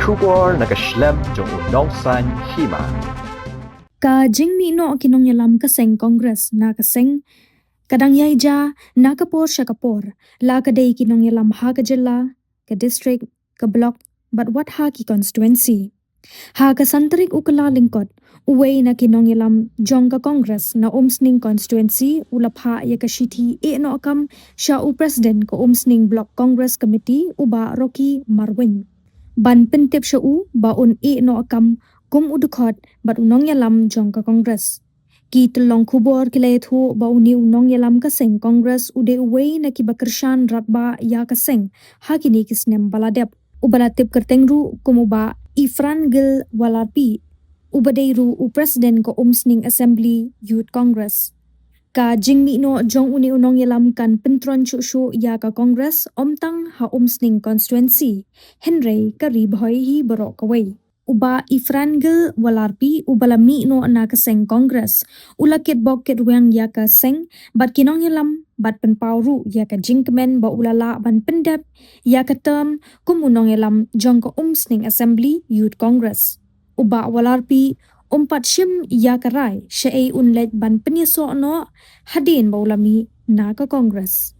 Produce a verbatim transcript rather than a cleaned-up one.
Khubor na ka shlem jong u nongsan hima. Ka jingmih noh ki nongïalam ka seng Congress na ka seng ka dang ïai jia na ka por sha ka por, la ka dei ki nongïalam ha ka jylla, ka district, ka block, bad wat ha ki constituency. Ha ka san tarik u Kyllalyngkot, uwei na ki nongïalam jong ka Congress na Umsning constituency u la phah ïa ka shithi ïeh noh kam sha u President ka Umsning Block Congress Committee, u Bah Rocky Marwein, ban pyntip sha u ba un ïeh noh kam kum u dkhot bad u nongïalam jong ka Congress. Ki tyllong khubor ki la ïathuh ba une u nongïalam ka seng Congress u dei uwei na kiba kyrshan radbah ïa ka seng ha kine ki snem ba la dep, uba la tip kyrteng ruh kum u Bah Ifrangil Walarpi, uba dei ruh u President ka Umsning Assembly Youth Congress. Ka jingmih noh jong une u nongïalam kan pyntron shuh shuh ïa ka Congress, ym tang ha Umsning constituency, hynrei ka Ri Bhoi hi baroh kawei. U Bah Ifrangil Walarpi, uba la mih noh na ka seng Congress, u la kitbok kitrwiang ïa ka seng bad ki nongïalam, bad pynpaw ruh ïa ka jingkmen ba u la lah ban pyndep ïa ka term kum u nongïalam jong ka Umsning Assembly Youth Congress. U Bah Walarpi um pat shim ïa ka rai shaei un leit ban pynïasoh noh hadien ba u la mih na ka Congress.